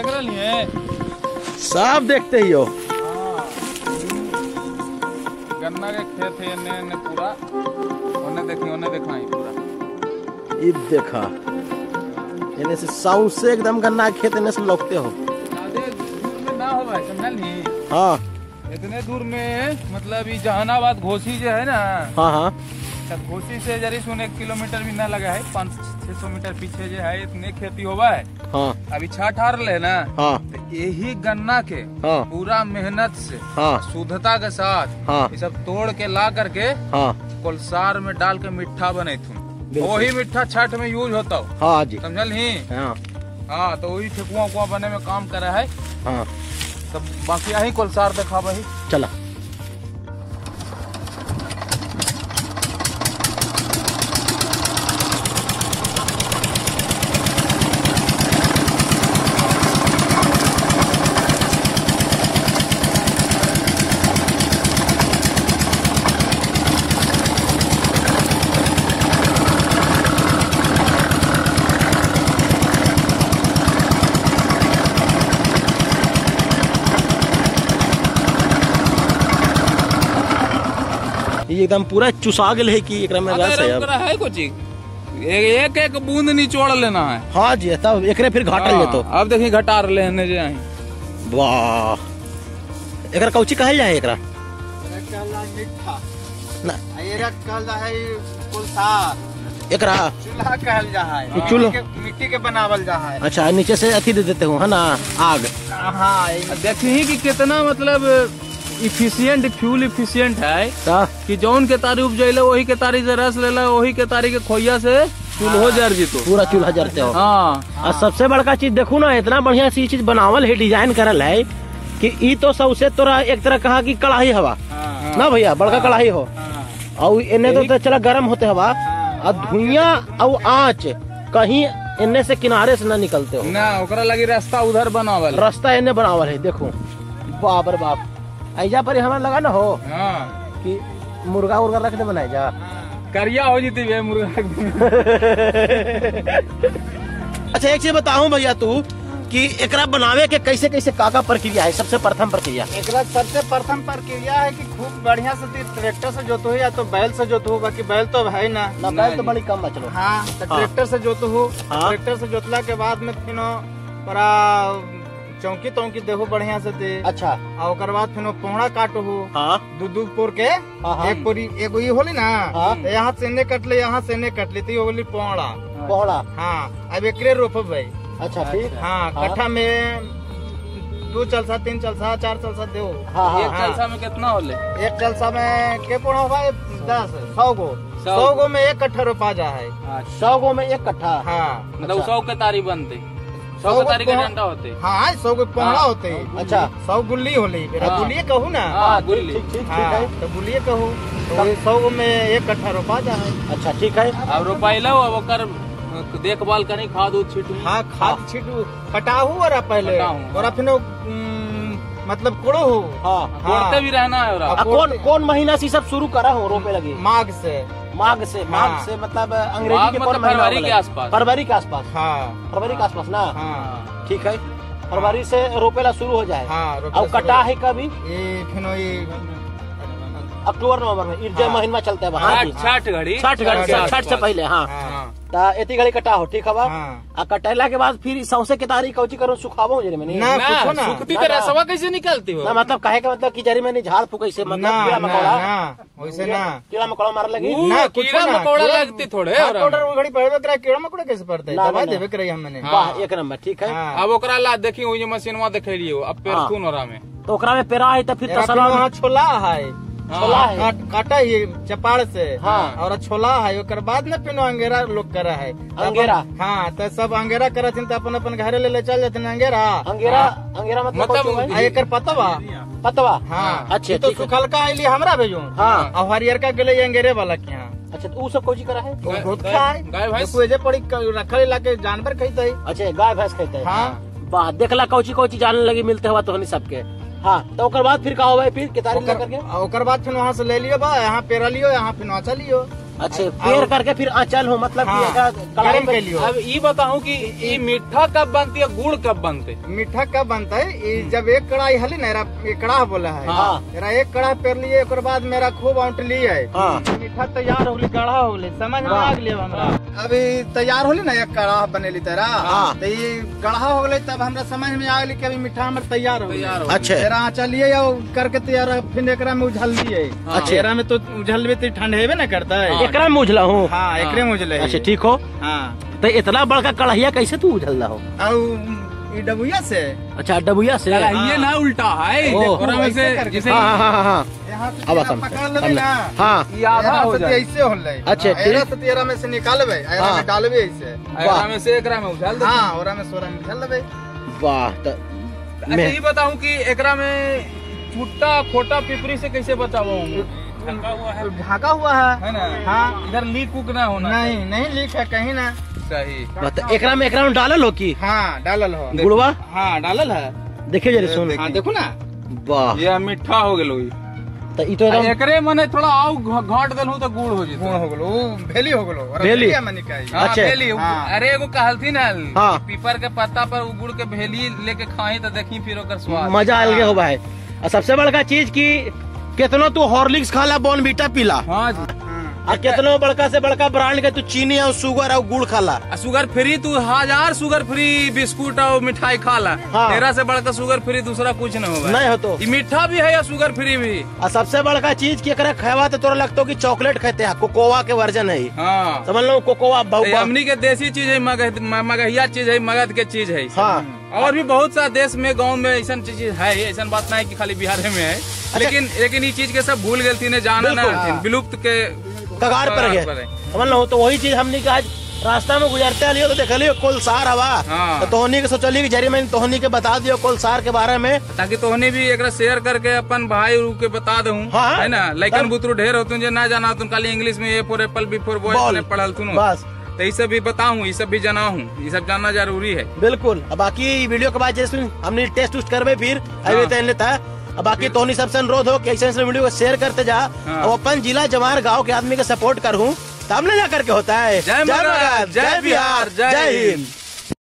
देख रही है, सब देखते ही हो। गन्ना के खेत है एने एने पूरा, ओने देखी ओने देखाई पूरा। ई देखा एने से सौंसे एकदम गन्ना के खेत एने से लौकते हो। ज्यादा दूर में ना हो भाई, समझल ही। हाँ इतने दूर में मतलब ये जहानाबाद घोसी जो है ना। हाँ हाँ, तब घोसी से जरी सुन 1 किलोमीटर भी ना लगा है, 500-600 मीटर पीछे जो है इतने खेती होवा है। हाँ अभी छठ हार ले ना। हाँ तो यही गन्ना के हाँ पूरा मेहनत से हाँ शुद्धता के साथ हाँ ये सब तोड़ के ला करके हाँ कोलसार में डाल के मिठा बने, वही मिठा छठ में यूज होता हो। हाँ जी, समझल ही। हाँ हाँ तो वही ठेकुआ उकुआ बने में काम करा है। हाँ तब बाकी यही कोलसार देखा भाई। चला एकदम पूरा चुसा गेल है कि एकरा में रस है। अब है कुछ एक एक बूंद निचोड़ लेना है। हाँ जी, तब एकरे फिर घाटल जेतो। अब देखी घटा लेने जे आई। वाह, एकरा कौची कहल जाए? एकरा मिठा ना, एकरा कहल जाए कोलसार। एकरा चूल्हा कहल जाए, चूल्हा मिट्टी के बनावल जाए। अच्छा, नीचे से अथी दे देते हो है ना, आग। हाँ देखी कि कितना मतलब इफिशियंट, फ्यूल इफिशियंट है कि जौन के तारी उपजैले वही के तारी से रस लेला, वही के तारी के खोइया से चूल्हो जर जीतो, पूरा चूल्हा जरते हो। हाँ और सबसे बड़का चीज देखो ना, इतना बढ़िया सी चीज बनावल है, डिजाइन करल है कि ई तो सबसे तोरा एक तरह कहा कि कढ़ाई हवा ना भैया, बड़का कढ़ाई हो। और एने तो चला गर्म होते हवा और धुइया और आँच कहीं एने से किनारे से ना निकलते हो ना, ओकरा लगी रास्ता उधर बनावल, रास्ता एने बनावल है। देखो बाप रे बाप, ऐजा पर हमारा लगा ना हो हाँ। कि मुर्गा उर्गा रख दे बनाए जा, करिया हो जीती बे मुर्गा रख दे। अच्छा एक चीज बताऊं भैया तू कि एकरा बनावे के कैसे कैसे का का प्रक्रिया है? सबसे प्रथम प्रक्रिया एकरा सबसे प्रथम प्रक्रिया है कि खूब बढ़िया से ट्रैक्टर से जोतो हो या तो बैल से जोतो हो, बाकी बैल तो है ना, ना बैल तो बड़ी कम बचलो। हाँ तो ट्रैक्टर से जोतो हो, ट्रैक्टर से जोतला के बाद में फिर पूरा चौकी तौकी देखो बढ़िया से दे। अच्छा और ओकर बाद फिर पौड़ा काटो हो। हाँ दू दू पोर के हाँ। एक पोरी एगो ई होली ना। हाँ। तो यहाँ से ने कटले, यहाँ से ने कटले, तो होली पौड़ा पौड़ा। हाँ अब एकरे रोपब। अच्छा ठीक। हाँ कट्ठा में 2 चलसा 3 चलसा 4 चलसा दो। हाँ। एक चलसा में कितना होले? एक चलसा में के पौड़ा भाई 10 100 गो, 100 गो में 1 कट्ठा रोपा जा है। 100 गो में 1 कट्ठा। हाँ मतलब 100 के तारी बनते, 100 तारीख के डंडा होते। हाँ 100 गो पौड़ा होते। अच्छा 100 गुल्ली होली, गुल्ली कहू ना। हाँ गुल्ली, ठीक ठीक है, तो गुल्ली कहू तो 100 गो में 1 कट्ठा रोपा जा है। अच्छा ठीक है। अब रोपाइलो, अब ओकर देखभाल करी, खाद उद छीटू। हाँ खाद छीटू, पटाहू और पहले और फिर मतलब कोड़ो हो। हाँ कोड़ते भी रहना है। और कौन कौन महीना से सब शुरू करा हो रोपे लगी? माघ से। माघ से, माघ से मतलब अंग्रेजी के कौन महीना? फरवरी के आसपास। फरवरी के आसपास। हाँ फरवरी के आसपास ना। हाँ ठीक है, फरवरी से रोपेला शुरू हो जाए। हाँ और कटा है कभी? ये अक्टूबर नवंबर में, इर्जे महीना चलता है वहाँ। छठ घड़ी, छठ घड़ी, छठ से पहले। हाँ ता एती घड़ी कटा हो, ठीक हवा। आ कटेला के बाद फिर सौंसे के तारी कौची करो, सुखावो जरे में ना, कुछो ना सुखती त रसवा कैसे निकलती हो ना, मतलब काहे का मतलब कि जरे में नहीं झाड़ फूक ऐसे, मतलब कीड़ा मकोड़ा ना, वैसे ना कीड़ा मकोड़ा मारे लगी ना, कीड़ा मकोड़ा लगती थोड़े और पाउडर वो घड़ी पड़बे करे, कीड़ा मकोड़ा कैसे पड़ते, दवा देबे करे हमने। वाह एक नंबर, ठीक है। अब ओकरा ला देखी ओइ मशीनवा देखेलियो, अब पेरथुन ओरा में तो ओकरा में पेरा है त फिर तसला वहां छोला है, छोला है काटा ही चपाड़ से। हाँ। और छोला है, ओकर बाद न फिर अंगेरा लोग करे है। अंगेरा हाँ तो सब अंगेरा करथिन तो अपन अपन घरे ले ले चल जाथिन। अंगेरा अंगेरा अंगेरा मतलब एकर पतवा पतवा। हाँ अच्छा तो सुखलका आइली हमरा भेजू। हाँ और हरियरका गेले अंगेरे वाला के यहाँ। अच्छा तो उ सब कोची करा है? बहुत खाए गाय भैंस एजे पड़ी रखल लाके जानवर खइतै। अच्छा गाय भैंस खइतै। हाँ वाह देखला कौची कौची जाने लगी मिलते हुआ तोहनी सबके। हाँ तो ओकर बाद फिर का होवे? फिर केतारी लेकर के ओकर बाद फिर वहाँ से ले लियो बा, यहाँ पेरा लियो, यहाँ फिर वहाँ चलियो। अच्छे पेड़ करके फिर आंचल हो मतलब गरम कर लियो। अब ये बताऊं कि ये मीठा कब बनती है, गुड़ कब बनते? मीठा कब बनता है, जब एक कढ़ाई हली ना, एक कड़ाह बोला है, मेरा एक कड़ाह पेर लिए, एक बाद मेरा खूब औंट ली है, मीठा तैयार हो गई, गाढ़ा हो गई, समझ में आ गई हमरा। अभी तैयार होली ना एक कड़ाह बनेली तेरा, तो ये गाढ़ा हो गई तब हमरा समझ में आ गई कि अभी मीठा हमर तैयार हो गया। अच्छा तेरा आंचल लिए करके तैयार, फिर एकरा में उझल लिए। अच्छा एकरा में तो उझलबे तो ठंड हेबे ना करता है, एकरा में उझला हूँ। हाँ एकरे में उझले। अच्छा ठीक हो। हाँ तो इतना बड़का कढ़ाइया कैसे तू उझल रहा हो? और डबुया से। अच्छा डबुया से, ये ना उल्टा है ओकरा में से जैसे। हां हां हां अब पकड़ लेबे ना। हां ये आधा हो जाए ऐसे होले। अच्छा एरा से तेरा में से निकालबे, एरा में डालबे ऐसे, एरा में से एकरा में उझाल दे। हां ओरा में सोरा में उझाल लेबे। वाह। तो अच्छा ये बताऊं कि एकरा में छुट्टा खोटा पिपरी से कैसे बचावो? ढका हुआ है, ढका हुआ है ना? हाँ इधर लीक उक ना होना। नहीं नहीं लीक है कहीं ना। सही। मतलब एकरा में डालल हो की? हाँ डालल हो गुड़वा। हाँ डालल है, देखिए जरा सुन। हाँ देखो ना। वाह ये मीठा हो गेलो। तो ई तो एकदम एकरे मने थोड़ा आउ घाट देलहु तो गुड़ हो जेतो। गुड़ हो गेलो, भेली हो गेलो, भेली मने काई। अच्छा भेली। अरे एगो कहलथिन हल हाँ। पीपर के पत्ता पर गुड़ के भेली लेके खाई तो देखी फिर ओकर स्वाद मजा अलगे हो भाई। और सबसे बड़का चीज की केतनो तू हॉर्लिक्स खाला, बॉर्नवीटा पीला, हाँ जी, और केतनो बड़का से बड़का ब्रांड के तू चीनी और शुगर और गुड़ खाला, शुगर फ्री तू 1000 शुगर फ्री बिस्कुट और मिठाई खाला, हाँ। तेरा से बड़का शुगर फ्री दूसरा कुछ न होगा। नहीं हो तो मीठा भी है या शुगर फ्री भी। और सबसे बड़का चीज की एकरा खेवा तो तोरा लगता कि चॉकलेट खाते हैं, कोकोवा के वर्जन है। हाँ समझ लो कोकोवा हमनी के देसी चीज है, मगहिया चीज है, मगध के चीज है। हाँ और भी बहुत सा देश में गांव में ऐसा चीज है, ऐसा बात नहीं कि खाली बिहार में है। अच्छा, लेकिन लेकिन ये चीज के सब भूल गए, जाना ना विलुप्त के कगार पर गए, समझ लो। तो वही चीज हमने आज रास्ता में गुजरते लियो तो देख लियो कोलसार हवा। हाँ। तो तोहनी के सोचली जरी में तोहनी के बता दियो कोलसार के बारे में, ताकि तोहनी भी एक शेयर करके अपन भाई के बता दूं। हाँ। है ना, लेकिन बुतरू ढेर होतुन जे ना जाना तुम खाली इंग्लिश में A for apple B for boy पढ़ल तुन बस। तो ये सब भी बताऊं, ये सब भी जनाऊं, ये सब जानना जरूरी है। बिल्कुल। अब बाकी वीडियो के बाद जैसे हमने टेस्ट उस्ट करबे फिर अभी था। अब बाकी तोहनी सबसे अनुरोध हो कि ऐसे वीडियो को शेयर करते जा। हाँ। और अपन जिला जमार गांव के आदमी के सपोर्ट करूँ तब न जा करके होता है। जय मगध, जय बिहार, जय हिंद।